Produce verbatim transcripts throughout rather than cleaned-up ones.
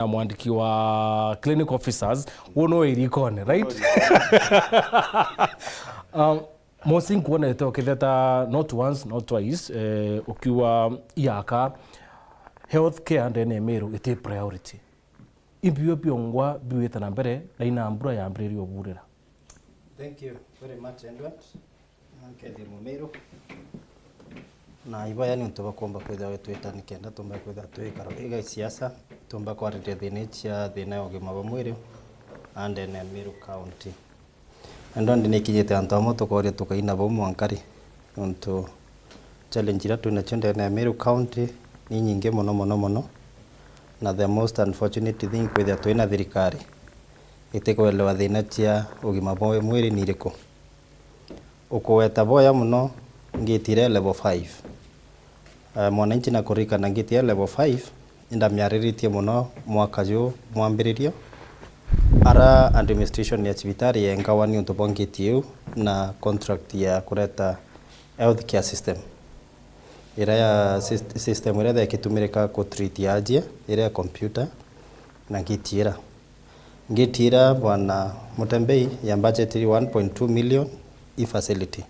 na mwandiki wa clinic officers, uno irikone, right? Um, Mosi, nkuonete ukitheta not once, not twice, eh, ukiuga iaka health care ndene ya Meru iti priority. Ibio biongwa biwite na mbere, na ina mbura yambiririe uburira. Thank you very much, Edward. Nkethie Mumiru. Na iboya ni untu bwa kuumba kwithirwa twita nikenda tuumba kwithirwa twi ikaro iga siasa, tuumba kwariria thina cia thina ya ugima bwa mwiri a ndene ya Meru County. Endo ndi nikinyite antu amwe tukoria tukaina bau mwankari, nontu challenge iria twinacio ndene ya Meru County ni nyingi mono, mono, mono, na the most unfortunate thing kwithirwa twina thirikari itikwelewa thina cia ugima bwa mwiri ni iriku. Ukugweta boya mono ngiti iria level five. Eh, mwananchi na kuririkana ngiti ya level five, indamiariritie mono mwaka ju mwambiririo, ara administration ya cibitari yengawa ni untu bwa ngiti iu na contract ya kureta health care system. Iria ya syst-, system iria ithia ikitumirika ku treat ajie, iria ya computer na ngiti ira. Ngiti ira, Bwana Mutembei, ya budget iri one point two million i facility.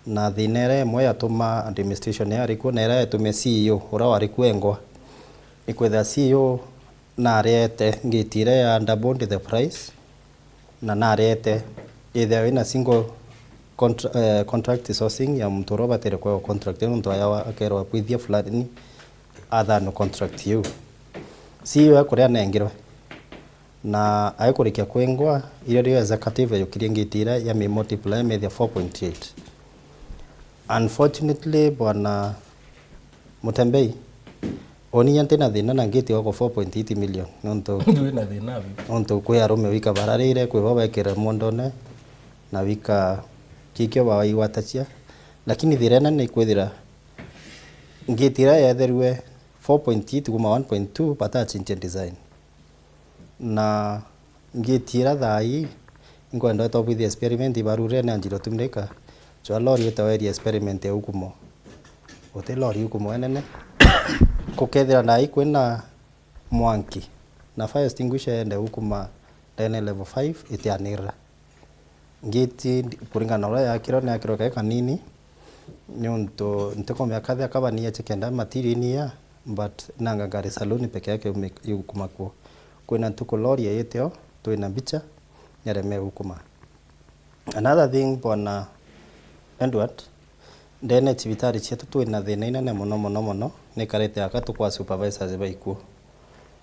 Na thina iria imwe yatuma administration iyo yarikuo, na iria yatumire C E O uria warikuo engwa, ikwithira C E O nariete ngiti iria ya doubled the price, na nariete ithia wina single contra-, eh, contract sourcing ya muntu uria ubatire kweo contract, nontu aya akerwa kwithia fulani athano contract iu. C E O akuria anengirwe. Na aikurikia kwingwa, irio rio executive yukirie ngiti iria ya mi multiply methia four point eight. Unfortunately, Bwana Mutembei, uni ntina thina na ngiti wako four point eight million, nontu Ndwina thina abi. Nontu kwi arume wika bararire, kwi bo bekire mondone, na wika kikio bawaigwatacia. Lakini thina inene ni kwithira ngiti iria yetherue four point eight kuma one point two batachinchia design. Na ngiti ira thaa ii, inkwenda utobwithia experiment ibarurene anjiro tumrika. Chwa lori itaweria experiment ya ukumo. Uti lori ukumo enene. Kukethira thaa ii kwina mwanki na fire extinguisher yende ukuma ndene level five itianirira. Ngiti ndi-, kuringana na uria yakirwe, ni yakirwe kai kanini, niuntu ntikumenya kathia kabania chikenda material inia, but nanga ngari saluni peke yake yume-, yukuma kuo. Kwina ntuku lori yayiteo, twina mbicha, yareme gukuma. Another thing, Bwana Edward, ndene cibitari cietu twina thina inene mono, mono, mono, nikarite aka tukwa supervisors baikuo.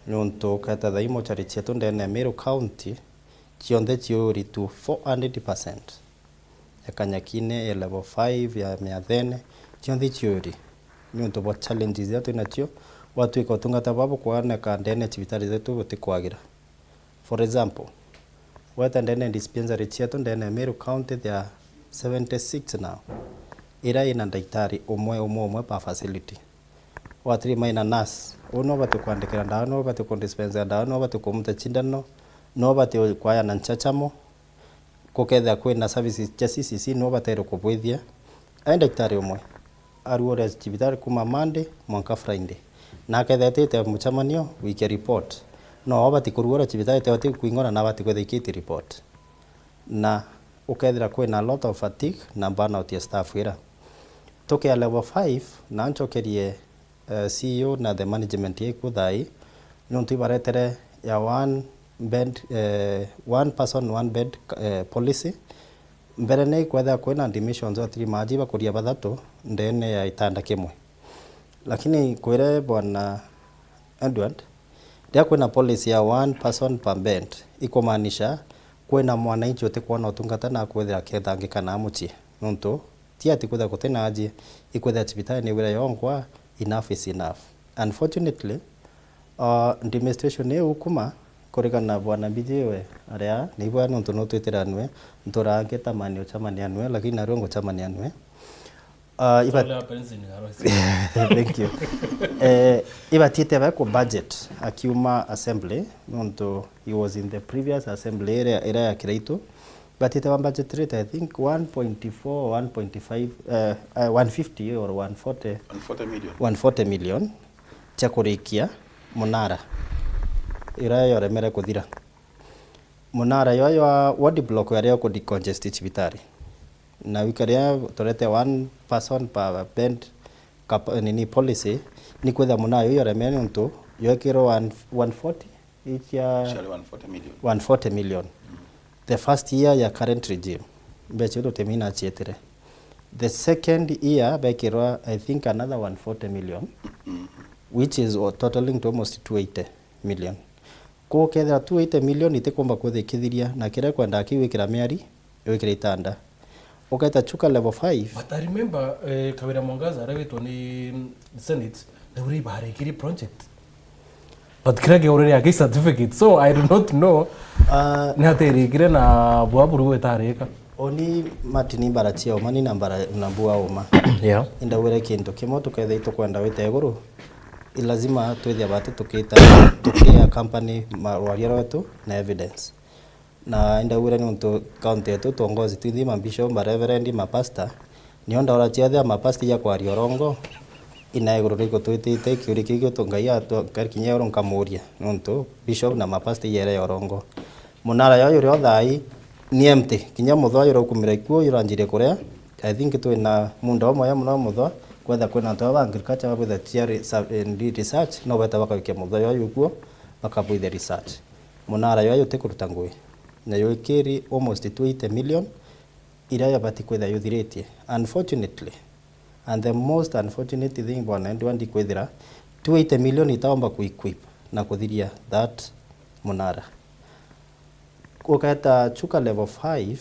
Niuntu keta thaa ii mochari cietu ndene ya Meru County, cionthe ciuri tu four hundred percent. Ya Kanyakine, ya level five, ya Miathene, cionthe ciuri. Niuntu bwa challenges iria twinacio, gwatwika utungata bwa bukwoneka ndene ya cibitari zetu butikwagira. For example, weta ndene ya dispensary cietu ndene ya Meru County, there are seventy six now, iria ina ndagitari umwe, umwe, umwe per facility. Watiri maina nurse. Uu no ubati kwandikira ndawa, no ubati kudispensa ndawa, no ubati kumuta cindano, no ubati kwaya na nchachamo. Kukethira kwina services cia C C C, no ubataire kubwithia. Ai ndagitari umwe aruure cibitari kuma Monday mwanka Friday. Na akethira etite mucemanio, wiki ya report. No ubati kuruura cibitari, te ubati kwing'ora na abati kwithira ikiti report. Na ukethira kwina a lot of fatigue na burnout ya staff ira. Tukia level five, na nchokerie, eh, C E O na the management yaiku thaa ii, niuntu ibaretere ya one bed, eh, one person, one bed, eh, policy. Mbere ni kwethira kwina admissions o three maji bakuria bathatu ndene ya itanda kimwe. Lakini kwire Bwana Edward, riria kwina policy ya one person per bed, ikumaanisha kwina mwananchi utikwona utungata na akwithira akethangika na mucii. Nontu ti ati kwithira gutina aji, ikwithira cibitari ni wira yongwa, enough is enough. Unfortunately, uh, administration iu kuma, kuringana na Bwana B J we aria, ni ibwa nontu nutwitira nwe, nturange tamani ucamania nwe, lakini narua ngucamania nwe. Ah, iba- Ole apenzi ni harusi. Thank you. Eh, ibatiite bae ku budget akiuma assembly, nontu he was in the previous assembly iria, iria ya Kiraitu. Ibatiite ba budget rate, I think, one point four, one point five, eh, eh, one fifty or one forty, one forty million. One forty million cia kurikia munara. iria yoremere kuthira. Munara yo ya ward block yaria ku decongest cibitari. Na wikaria turete one person per bed cap-, nini policy, ni kwithira munara yo yoremere niuntu yekirwe one, one forty, icia Shari one forty million. One forty million. The first year ya current regime, mbeca iu tutimina cietire. The second year bekirwa, I think, another one forty million, which is totaling to almost two eighty million. Kuu kethira two eighty million itikumba kwithikithiria, na kiria kwendaa kiu wikira miari, wikira itanda. Ukaita Chuka level five. But I remember, eh, Kawira Mwangaza aregitwe ni Senate, ndaurire ibarikiri project. But kiria kiaurire aki certificate, so I do not know. Ah, ni atirikire na bwaburu itarika. Oni Martin mbara cia uma ni na mbara na bua uma. Yeah. Indaugire kintu kimwe, tukethira itukwenda wite iguru, i lazima twithia bati tukita, tukia company ma-, rwaria rwetu na evidence. Na indaugire niuntu county yetu tuongozi twinthi, mabishop, mareverend, mapastor, nio ndaura ciothe ya mapastor ya kwaria urongo, ina iguru riku twitite, kiuria kiu gitu Ngai atwa-, kari kinya iguru nkamuria, niuntu bishop na mapastor yere ya urongo. Munara yoyo uri o thaai ni empty, kinya muthwa yura ukumira ikuo yuranjirie kuria. I think twina munda umwe ya muno muthwa, kwetha kwina antu aba agriculture babwitha cia re-, sa-, eh, ndi research, no beta bakawikia muthwa yoyo ikuo, bakabwithia research. Munara yoyo utikuruta ngui. Na yukiri almost two eighty million, iria yabati kwithira yuthiritie. Unfortunately, and the most unfortunate thing, bwana Edward, kwithira two eighty million itaomba ku-equip na kuthiria that munara. Uketa Chuka level five,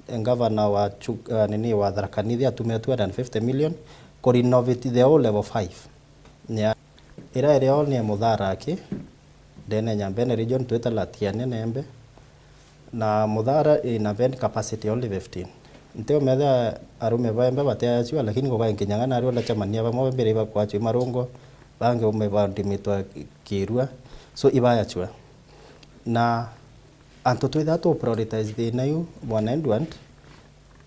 eh, governor wa Chuka, eh, nini, wa Tharaka Nithi atumire two hundred and fifty million ku renovate the whole level five. Nia, ira irio ni muthara aki, ndene Nyambene region twita Latiania na Embe, na muthara ina bed capacity only fifteen. Nti umetha arume ba Embe batiayachua, lakini kugae nkinyang'a na aria ndacemania bamwe mbere ibakwachua marungo, bangi ume bandimitwa kirua, so ibayachua. Na antu twitha tu prioritize thina iu, bwana Edward,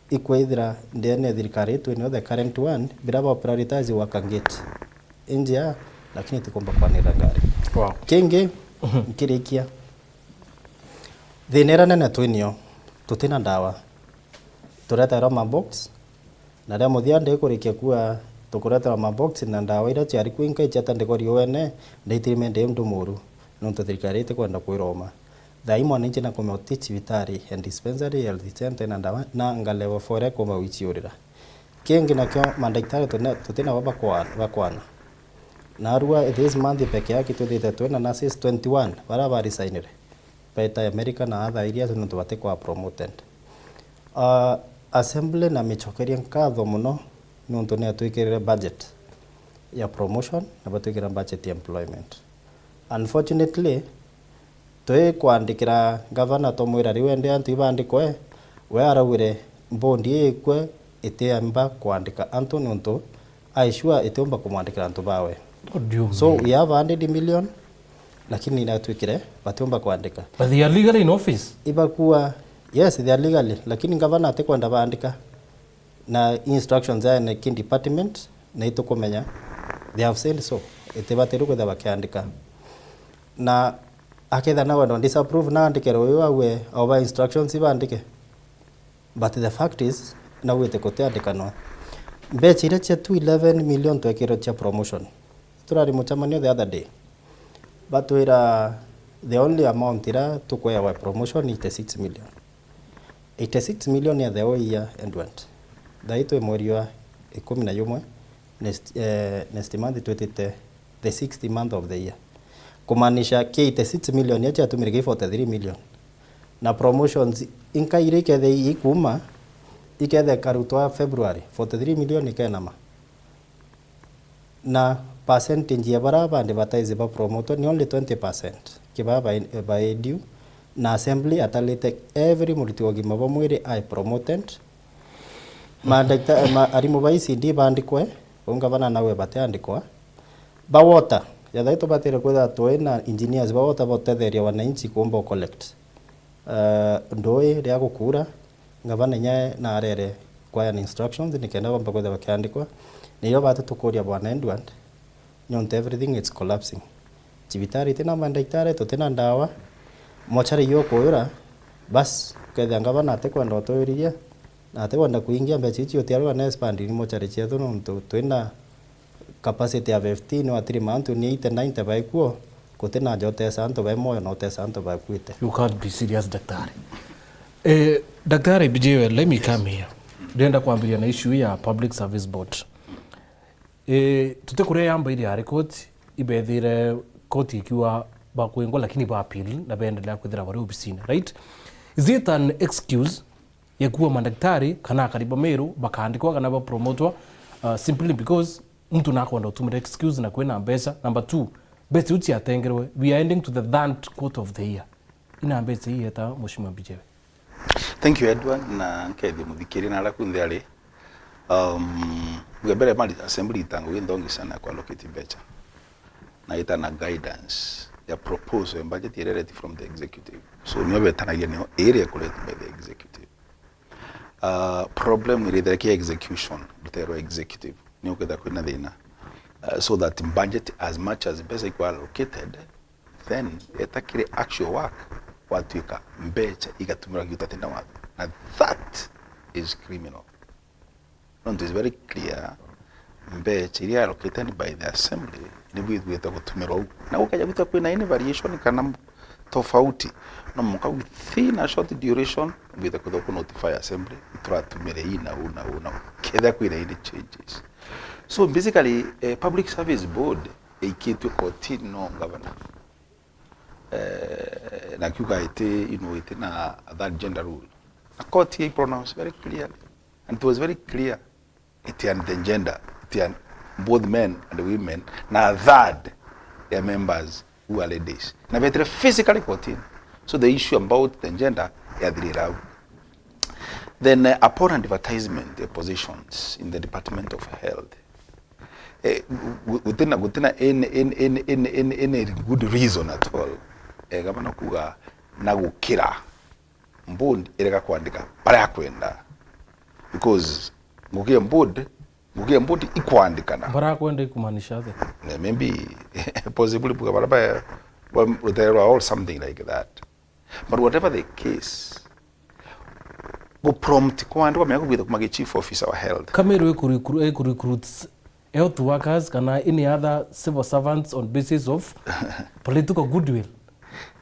ikwithira ndene thirikari yetu ino, the current one, bira ba prioritize waka gate. Injia, lakini tikumba kwanira ngari. Wow. Kingi, nkirikia. Thina ira nene twinio, tutina ndawa. Tureterwa mabox, na ria muthia ndikurikia kuwa tukureterwa mabox na ndawa ira ciari kwinka ichata ndikori wene, ndaitirime ndi mndu muru, nontu thirikari itikwenda kwiroma. Thaai mwananchi nakumea uti cibitari ya dispensary, health center na ndawa, na nga level four iria ikumba gwichiurira. Kingi nakio, mandagitari tune-, tutinabo bakwa-, bakwana. Narua this month peke yake twithite twina nurses twenty-one baria baresignire. Baita America na other areas nontu batikwa promoted. Ah, assembly na micokerie nkatho muno nontu niatwikirire budget ya promotion na batwikira budget ya employment. Unfortunately, twi kwandikira gavana twamwira riu ende antu ibandikwe, we araugire bondi ii ikwe itiamba kwandika antu niuntu aishua itiumba kumwandikira antu bawe. What do you So mean? We have a hundred million, lakini inatwikire batiumba kwandika. But they are legally in office. Ibakua, yes, they are legally, lakini gavana atikwenda baandika. Na instructions ya N K department, na itukumenya, they have said so. Itibatiru kwitha bakiandika. Na aketha na wendo disapprove na andikere uyu awe, au ba instructions ibandike. But the fact is, na wite kutiandikanwa. Mbecha iria cia two eleven million twekirwe cia promotion. Turari mucemanio the other day. Batwira the only amount ira tukwewa promotion ni eighty-six million. Eighty-six million ya the whole year and went. Thaai twi mweri wa ikumi na jumwe, next, eh, next month twitite the sixth month of the year. Kumaanisha ki eighty-six million ya ciatumire ki forty-three million. Na promotions inka iria ikethe ikuma, ikethe karutwa February, forty-three million ikenama. Na percentage ya bara ba advertise ba promote ni only twenty percent. Ki ba, ba, ba A D U, na assembly atalite every muruti wa ugima bwa mwiri ai promoted. Ma director, ma arimu ba E C D bandikwe, unga bana nawe batiandikwa. Ba water, ya thaito batire kwitha twina engineers ba water botetheria wananchi kuomba collect. Eh, ndui ria gukura, ngavana inya na arere kwaya na instructions, nikenda bambe kwithirwa bakiandikwa. Niyo bati tukuria Bwana Edward, nontu everything is collapsing. Cibitari itina mandaktari, tutina ndawa, mochari yukuyura, bas, ukethia ngavana atikwenda utwiriria, na atikwenda kuingia mbeca icio utiarwa na expand ni mochari cietu, nontu twina capacity ya fifteen, watiri mantu ni eighty, ninety baikuo, gutina nja utesa antu bai moyo na utesa antu bakuite. You can't be serious, daktari. Eh, daktari B J L, let me come here. Ndenda kwambiria na issue ya Public Service Board. Eh, tutikuria yamba iri ari court, ibethire court ikiuga bakwingwa, lakini ba appeal na beendelea kwithira bari obisine, right? Is it an excuse ya kuwa mandaktari kana akari ba Meru bakaandikwa kana bapromotwa, uh, simply because muntu nakwenda utumira excuse na kwina mbeca? Number two, mbeca iu ciatengerwe, we are ending to the third quarter of the year. Ina mbeca ii eta, Mheshimiwa B J W? Thank you, Edward, na nkethia muthikiria na aria kunthe ari. Um, mbere mali assembly itango ginthongi sana kwa allocate mbeca. Na ita na guidance ya proposal ya budget iria iretwe from the executive. So, nio betanagia nio area iretwe by the executive. Uh, problem iria ithira kia execution, rutere rwa executive, nio kwitha kwina thina. Uh, so that budget, as much as mbeca ikwa allocated, then eta kiri actual work, gwatuika mbeca igatumirwa giuta tena watho. Na that is criminal. Nontu is very clear, mbeca iria allocated by the assembly nibu ithuite gutumirwa u. Na gukeja gwithirwa kwina any variation kana tofauti, no mwanka within a short duration, mbwite kwithirwa ku notify assembly, ituratumire ii na u na u na u, kethira kwina any changes. So basically, eh, Public Service Board yaikitue kotini no ngavana. Eh, na kiuga iti, you know, iti na third gender rule. Na court i pronounce very clearly. And it was very clear. Iti and the gender, iti and both men and women, na a third ya members who are ladies. Na betire physically kotini. So the issue about the gender yathirira au. Then, uh, upon advertisement the positions in the Department of Health, eh, gu-, gutina, gutina any, any, any, any, any, any good reason at all, eh, gavana kuga na gukira board irega kwandika baria akwenda, because ngugi ya board, ngugi ya board ikwandikana. Baria akwenda ikumaanisha atia? Eh, maybe possibly buga baria ba, ba, rutere rwa or something like that. But whatever the case, gu prompt kwa andu bamenya kubwitha kuma gi chief officer wa health. Ka Meru iku recru-, iku recruits health workers kana any other civil servants on basis of political goodwill?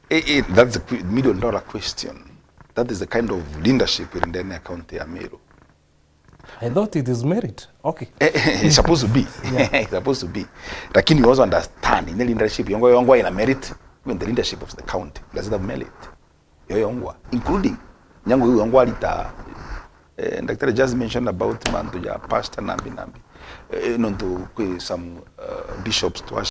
Eh, eh, that's the que-, million dollar question. That is the kind of leadership iri ndani ya county ya Meru. I thought it is merit. Okay. Eh, eh, it's supposed to be. Yeah. It's supposed to be. Lakini you also understand, in the leadership, yongwa, yongwa ina merit, even the leadership of the county does it have merit. Yo yongwa, including, nyango yo yongwa rita, eh, Daktari just mentioned about mantu ya pastor nambi nambi. Eh, nontu kwi some, uh, bishops twa